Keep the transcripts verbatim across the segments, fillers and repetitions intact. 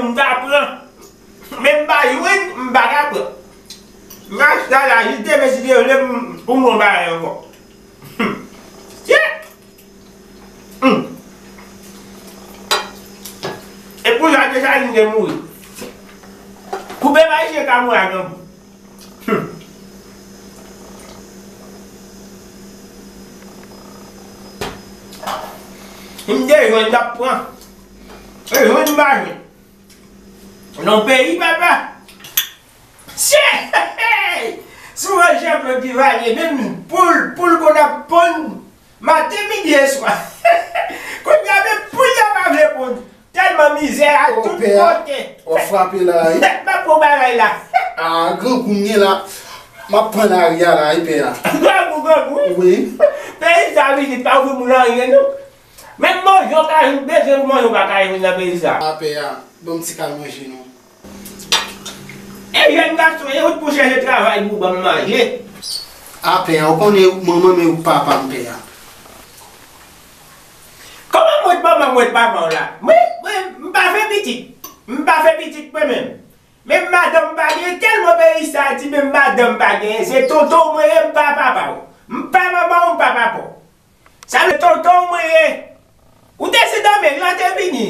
M ta pran. Men m pa jwenn, m pa ka pran. M achte la, jis demen si Dye vle, m, pou m wè yon bagay ankò. Shit! Hmm. E pou sa, Desalin te mouri. Koupe pa isi ka mouri a grangou. Hmm. M te jwenn, m t ap pran. E jwenn m pa jwenn. Non peyi, papa. Chè! Sou yon Jean-Claude Duvalier, menm poul, poul konn ap ponn maten, midi e swa. Kounye a, menm poul yo pa vle ponn. Tèlman mizè a tout kote. W ap frape la, wi. M ap pran bagay la. Ah, grangou m gen la. M ap pran lari a la, wi, pè a. Grangou, grangou. Wi. Peyi sa vini pa ouvri moun anyen, non. Menm manje w ka jwenn, bezwen pou manje w pa ka jwenn nan peyi sa. Ah, pè a, ban m ti kal manje non. E jèn gason, e ou t pou chèche travay pou ban m manje. Ah, pè a, ou konnen ou k manman m e ou k papa m, pè a. Kòman mwen t manman mwen t papa w la? Mwen, mwen, m pa fè pitit. M pa fè pitit mwen menm. Menm madanm m pa genyen, tèlman peyi sa ti, menm madanm m pa genyen, se tonton w mwen ye, m pa papa w. M pa manman w, m pa papa w. Sa vle tonton w mwen ye. Ou te Sendomeng, lè w te vini.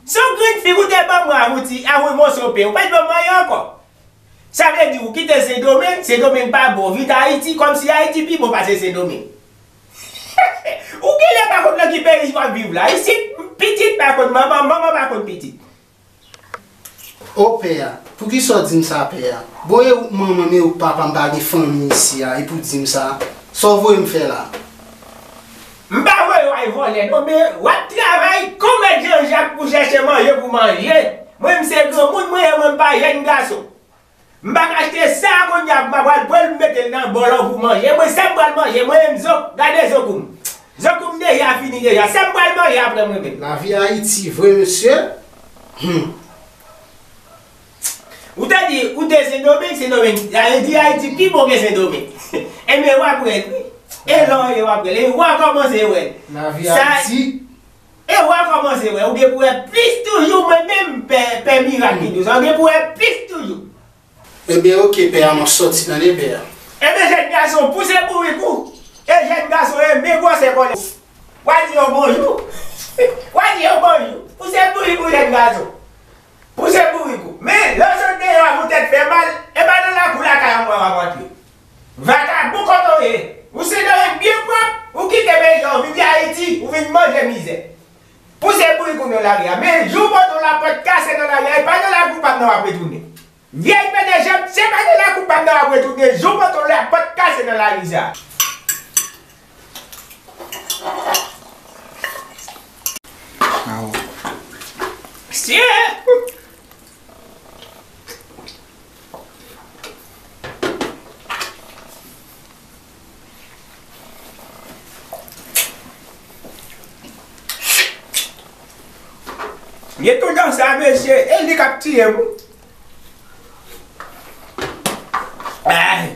Se yon grenn fig ou te ban mwen avè yon ti, avè yon moso pen. Ou pa t ban m anyen ankò. Sa vle di ou kite Sendomeng, Sendomeng pa bon. Vin Ayiti, kòmsi Ayiti pi bon pase Sendomeng. Ou genlè pa konn nan ki peyi w ap viv la. Isit, pitit pa konn manman, manman pa konn pitit. O pè a, poukisa w di m sa, pè a? Bon, e ou k manman m e ou k papa m, pa gen fanmi isi a, epi w di m sa? Sa w voye m fè la? M pa voye w al vòlè non, men w ap travay kon mèt Janjak pou chèche manje pou manje. Mwen, m se granmoun, mwen, e mwen, m pa jèn gason. M pa ka achte sa kounye a, m pa pral pran l, m mete l nan bòlò pou manje. Mwen, sa m pral manje, mwen menm, zok, gade zokoum. Zokoum deja fini deja. Sa m pral manje apre mwen menm? Lavi Ayiti vre, mesye. Hmm. Ou te di, ou te Sendomeng, Sendomeng, sa vle di Ayiti pi bon ke Sendomeng. Ebyen, w ap wè l, wi. E lè w ye, w ap wè l. E w a kòmanse wè l. Lavi Ayiti. E w a kòmanse wè. Ou gen pou wè plis toujou, mwen menm, pè, pè Mirak ki di w sa. Ou gen pou wè plis toujou. Ebyen, oke, pè a, m ap sòti, tande, pè a. Ebyen, jèn gason, pouse bourik ou. E jèn gason, e men gwosè kòlè. W a di yo bonjou. W a di yo bonjou. Pouse bourik ou, jèn gason. Pouse bourik ou. Men, lè w sot deyò a, ou tèt fè mal, e pa nan lakou lakay an mwen w ap antre. Vakabon kote w ye. Ou se nan règ byen pwòp, ou kite peyi a, ou vin Ayiti, ou vin manje mizè. Pouse bourik ou nan lari a. Men, jou w pote yon lapòt kase nan lari a, e pa nan lakou pa m nan w ap retounen. Vyèj pete janm, se pa nan lakou pa m nan w ap retounen, jou w pote yon lapòt kase nan lari sa. Awo. Sye! Gen toudan sa, mesye, e li k ap tiye m. Ay.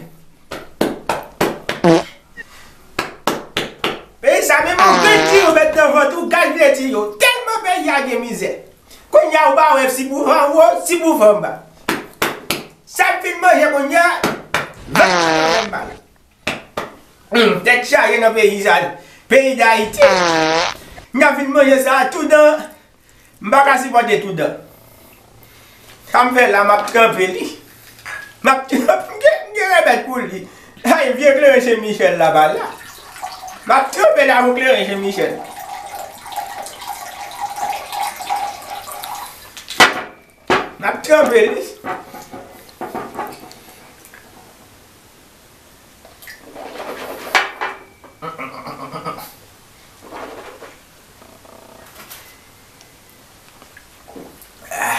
Peyi sa, menm yon grenn tiyo mèt nan vant ou, gad vye tiyo. Tèlman peyi a gen mizè. Kounye a, ou pa wè si pou fè anwo, si pou fè anba. Sa m fin manje kounye a, vant mwen fè m mal. Hmm, tèt chaje nan peyi sa, peyi Dayiti. M ta fin manje sa a toudan. M pa ka sipòte toudan. Sa m fè la, m ap tranpe li. M ap tranpe, m gen, m gen remèd pou li. Ay, vye kleren Sen Michèl la pa la. M ap tranpe l avèk kleren Sen Michèl. M ap tranpe li.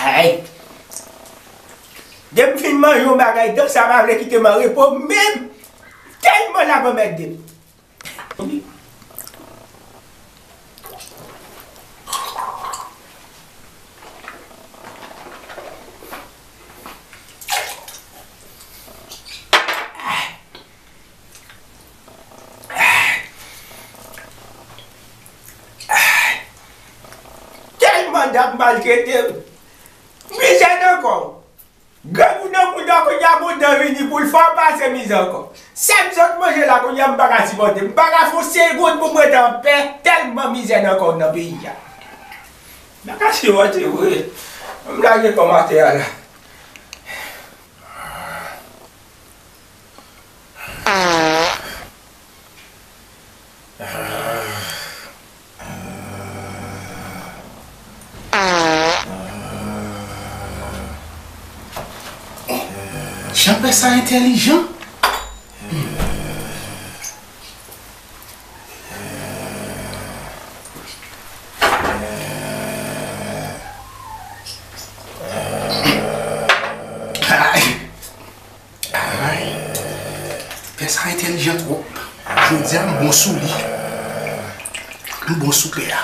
Ay. Depi m fin manje yon bagay, dan sa pa vle kite m an repo menm. Tèlman l ap anmède m. Tèlman dam maltrete m. Mizè nan kò w. Grangou nan bouda kounye a gon dan vini pou l fè w pase mizè ankò. Sa m sot manje la kounye a m pa ka sipòte. M pa ka fè yon segonn pou m ret anpè tèlman mizè nan kò w nan peyi a. M pa ka sipòte vre. M lage kò m atè a la. Jan pè sa entèlijan. Ay. Ay, pè sa entèlijan twòp. Jodi a, m bon sou li. M bon sou pè a.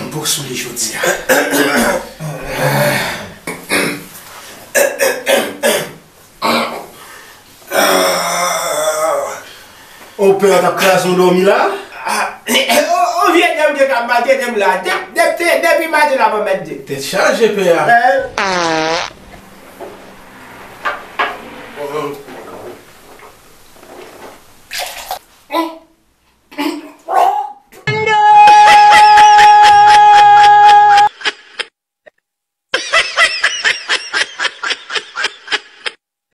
M bon sou li jodi a. O pè a t ap kraze yon dòmi la? Ah, o, o vye dam te ka maltrete m la. Dep-, dep-, te- depi maten la mwen mèt di. Tèt chaje pè a. Eh?